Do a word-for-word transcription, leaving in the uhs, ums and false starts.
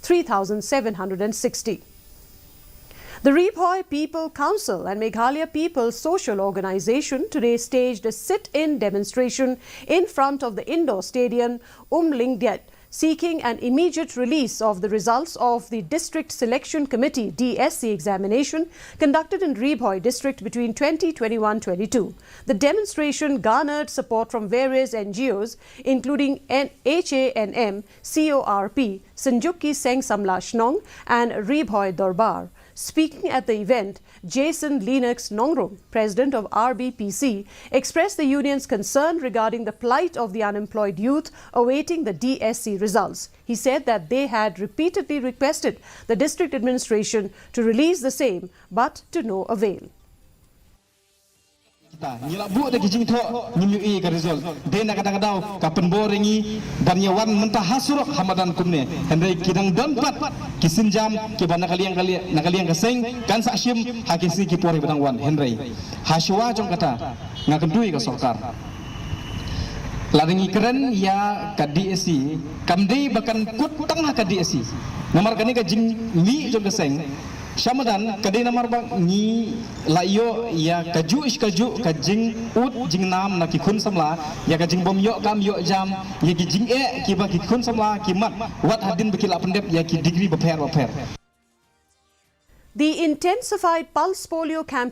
three thousand seven hundred and sixty. The Ri Bhoi People Council and Meghalaya People Social Organization today staged a sit-in demonstration in front of the indoor stadium Umlingdiat, seeking an immediate release of the results of the District Selection Committee, D S C, examination conducted in Ri Bhoi district between twenty twenty-one twenty-two. The demonstration garnered support from various N G Os, including N- H A N M, C O R P, Sanjuk Ki Seng Samla Shnong, and Ri Bhoi Dorbar. Speaking at the event, Jason Lennox Nongrum, president of R B P C, expressed the union's concern regarding the plight of the unemployed youth awaiting the D S C results. He said that they had repeatedly requested the district administration to release the same, but to no avail. Ngi la buh da ki jingthoh, ngim ïohi ka result. Dei na kata ka daw ka pynbor ïa ngi ban ïa wan mynta ha surok ha madan kumne. Hynrei ki dang don pat ki sienjam kiba na ka liang ka liang, na ka liang ka seng kan sa shim ha ki sngi ki por ba dang wan. Hynrei ha shuwa jong kata nga kyntu ïa ka sorkar. Lada ngi kren ïa ka D S C, kam dei ba kan kut tang ha ka D S C. Namar kane ka jingmih jong ka seng sha madan ka dei namar ba ngi la ïoh ïa kajuh shi kajuh ka jingud jingnam na ki khun samla, ïa ka jingbym ïoh kam ïoh jam, ïa ki jingeh kiba ki khun samla ki mad wat hadien ba ki la pyndep ïa ki degree bapher bapher. The intensified pulse polio campaign